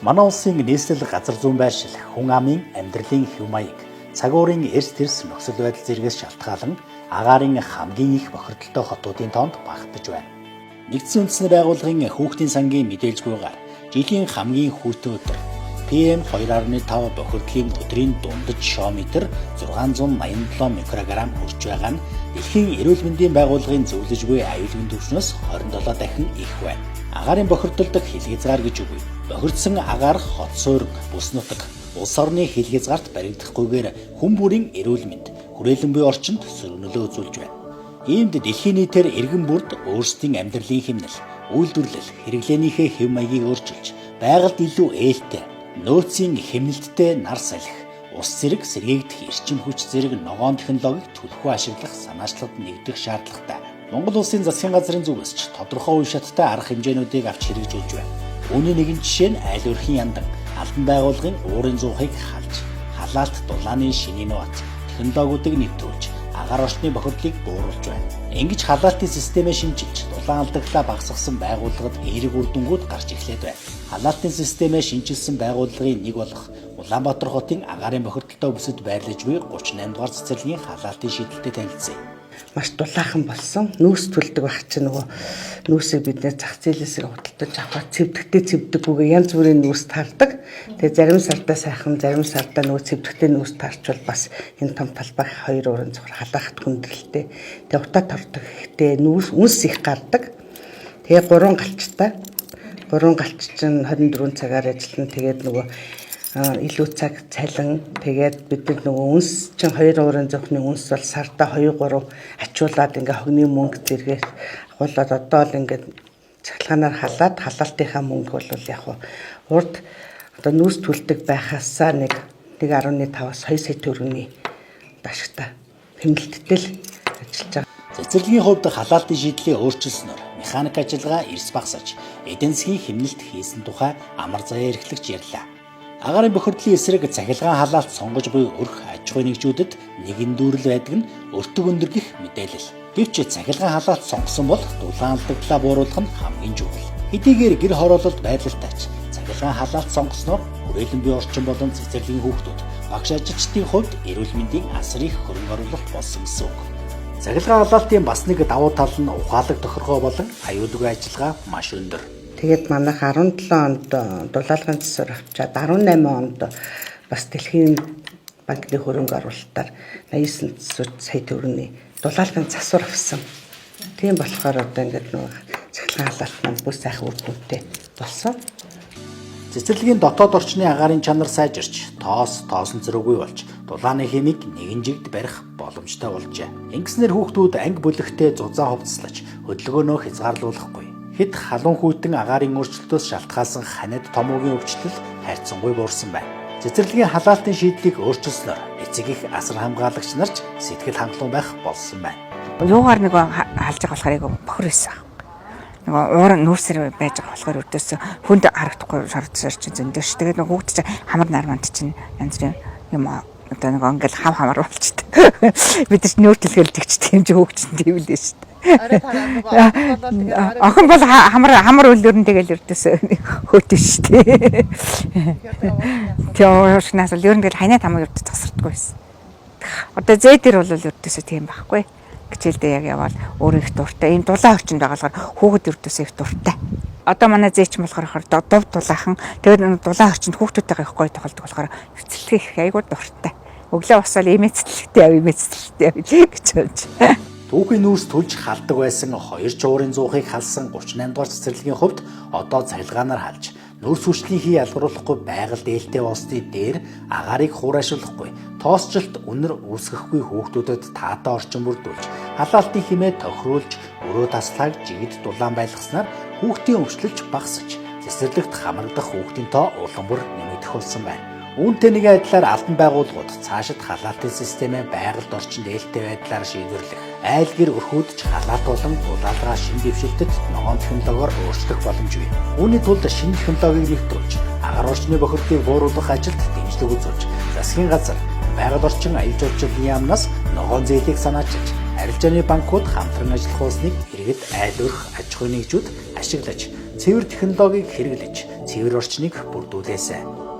Манай улсын нийслэл газар зүйн байршил, хүн амын амьдралын хэв маяг, цаг уурын эрс тэрс нөхцөл байдал зэргээс шалтгаалan агаарын хамгийн их бохирдолтой хотуудын тоонд багтаж байна. Нэгдсэн үндэсний байгууллагын хүүхдийн сангийн мэдээлжгүйгээр жилийн хамгийн хүйтэн өдөр PM 2.5 бохирдлын өдрийн дундаж шоометр 687 микрограмм хүрч байгаа нь дэлхийн эрүүл мэндийн байгууллагын зөвлөж буй аюулгүй түвшнөөс 27 дахин их байна. Агаарын бохирдолд хил хязгаар гэж үгүй. Бохирдсон агаар хот суурин, бүс нутаг, улс орны хил хязгаарт баригдахгүйгээр хүн бүрийн эрүүл мэнд, хүрээлэн буй орчинд сөрөг нөлөө үзүүлж байна. Иймд дэлхийн нийтээр иргэн бүрд өөрсдийн амьдралын хэмнэл, үйлдвэрлэл, хэрэглээнийхээ хэв маягийг өөрчилж, байгальд илүү ээлтэй, нөөцийн хэмнэлттэй нар салхи, ус зэрэг сэргээгдэх эрчим хүч зэрэг ногоон технологиг түлхүү ашиглах санаачлагд нэгдэх шаардлагатай. Монгол Улсын засгийн газрын зүгээс ч тодорхой үе шаттай арга хэмжээнүүдийг авч хэрэгжүүлж байна. Үүний нэгэн жишээ нь айл өрхийн яндан, албан байгууллагын уурын зуухыг халж, халаалт дулааны шинэ инновац, технологиудыг нэвтрүүлж, агаар орчны бохирдлыг бууруулж байна. Ингэж халаалтын системээ шинчилж, дулаан алдагдлаа багасгасан байгууллагад эерэг үр дүнгууд гарч эхлээд байна. Халаалтын системээ шинчилсэн байгууллагын нэг болох Улаанбаатар хотын агаарын бохирдолтой бүсэд байрлаж буй 38 дугаар цэцэрлэгийн халаалтын шийдэлтэй танилцъя. Маш дулаахан болсон. Нүүрс түлдэг байх чинь нөгөө нүүрсийг бид нэр зах зээлээс худалдаж авахар цэвдэхтэй цэвдэггүйгээ янз бүрийн нүүрс таардаг. Тэгээ зарим сардаа сайхан, зарим сардаа нөгөө цэвдэхтэй нүүрс таарчвал бас энэ том талбай хоёр уурын цохор халаахад хүндрэлтэй. Тэгээ утаа тордог ихтэй нүүрс үнс их гардаг. Тэгээ гурван галчтай. Гурван галч чинь 24 цагаар ажиллана. Тэгээд нөгөө илүү цаг цалин, тэгээд бид нар нөгөө үнс чинь хоёр уурын зөнхний үнс бол сардаа 2 3 ачуулаад ингээ хогны мөнгө зэрэгээр агуулад одоо л ингээ цахилгаанаар халаад халаалтынхаа мөнгө бол яг урд одоо нүүрс түлдэг байхаасаа нэг 1.5-аас 2 сая төгрөгийн дашигтай хэмнэлттэй л ажиллаж байгаа. Цэцэрлэгийн хувьд халаалтын шийдлээ өөрчилснөөр механик ажиллагаа эрс багасаж, эдийн засгийн хэмнэлт хийсэн тухай амар заяа эрхлэгч ярьлаа. Агаарын бохирдлын эсрэг цахилгаан халаалт сонгож буй өрх аж ахуйн нэгжүүдэд нэгэн дүүрэл байдаг нь өртөг өндөр гэх мэдээлэл. Гэвч цахилгаан халаалт сонгосон бол дулаан алдагдлаа бууруулах нь хамгийн чухал. Хэдийгээр гэр хороололд байрлалтайч цахилгаан халаалт сонгосноор хүрээлэн буй орчин болон цэцэрлэгийн хүүхдүүд, багш ажилчдын хувьд эрүүл мэндийн асар их хөрөнгө оруулалт болсон гэсэн үг. Цахилгаан халаалтын бас нэг давуу тал нь ухаалаг тохиргоо болон аюулгүй ажиллагаа маш өндөр. Тэгээд манайх 17 онд дулаалгын засвар авчаад 18 онд бас дэлхийн банкны хөрөнгө оруулалтаар 89 сая төгрөгийн дулаалгын засвар авсан. Тийм болохоор одоо ингээд нөгөө цахилгаан халаалт маань бүр сайхан үр дүнтэй болсон. Цэцэрлэгийн дотоод орчны агаарын чанар сайжирч, тоос, тоосон зэрэггүй болж, дулааны химийг нэгэн жигд барих боломжтой болжээ. Ингэснээр хүүхдүүд анги бүлэгтээ зузаан хувцаслаж, хөдөлгөөнөө хязгаарлуулахгүй. Хэд халуун хүйтэн агаарын өөрчлөлтөөс шалтгаалсан ханиад томоогийн өвчлөл харьцангуй буурсан байна. Цэцэрлэгийн халаалтын шийдлийг өөрчилснөөр эцэг их асар хамгаалагч нар ч сэтгэл хангалуун байх болсон байна. Юугаар нөгөө халж байгаа болохоор айгу бохор байсан. Нөгөө уур нүүрсэр байж байгаа болохоор өрдөөс хүнд харагдахгүй шордсоор чинь зөндөө ш. Тэгээд нөгөө хүүхд чинь хамар нарманд чинь янз бүрийн юм одоо нөгөө ингээл хам хамар болчтой. Бид нар нүүр тэлгээл тэгчдэг юм чи хүүхд чинь тийм л дээ шүү дээ. Охин бол хамар хамар үлдэр нь тэгэл өрдөөс хөөтөн шүү дээ. Тэгээ уушнаас бол ер нь тэгэл ханаа тамаа өрдөж засардаггүй байсан. Одоо зээ дээр бол өрдөөсөө тийм байхгүй. Хичээлдээ яг явбал өөрөө их дуртай. Ийм дулаан орчинд байгаа болохоор хүүхэд өрдөөсөө их дуртай. Одоо манай зээ чинь болохоор дув дулаахан. Тэгээд дулаан орчинд хүүхдүүдтэйгээ их гоё тоглодог болохоор цэцэрлэг их айгуу дуртай. Өглөө босоод эмээ цэцэрлэгтэй яв, эмээ цэцэрлэгтэй яв гэж болж. Түүхийн нүүрс түлж халдаг байсан хоёр чуурын зуухыг халсан 38 дугаар цэцэрлэгийн хувьд одоо цахилгаанаар халж, нүүрс хүчлийн хий ялгаруулахгүй байгальд ээлтэй болсны дээр агаарыг хуурайшуулахгүй, тоосчлолт үнэр үүсгэхгүй хүүхдүүдэд таатай орчин бүрдүүлж, халаалтын химээ тохируулж, өрөө таслааг жигд дулаан байлгаснаар хүүхдийн өвчлөлч багасж, цэцэрлэгт хамрагдах хүүхдийн тоо улам бүр нэмэгдэх болсон байна. Үүнтэй нэгэн адилаар албан байгууллагууд цаашид халаалтын системээ байгальд орчинд ээлтэй байдлаар шийдвэрлэх, айл гэр өрхүүд ч халаалт болон дулаалгаа шинэ дэвшилтэд ногоон технологиор өөрчлөх боломж бий. Үүний тулд шинэ технологиг нэвтрүүлж, агаар орчны бохирдлыг бууруулах ажилд дэмжлэг үзүүлж, засгийн газар, байгаль орчин аюул жуулчлалын яамнаас ногоон зээлийг санаачилж, арилжааны банкуд хамтран ажиллах болсныг иргэд айл өрх аж ахуйн нэгжүүд ашиглаж, цэвэр технологиг хэрэглэж, цэвэр орчныг бүрдүүлээсэй.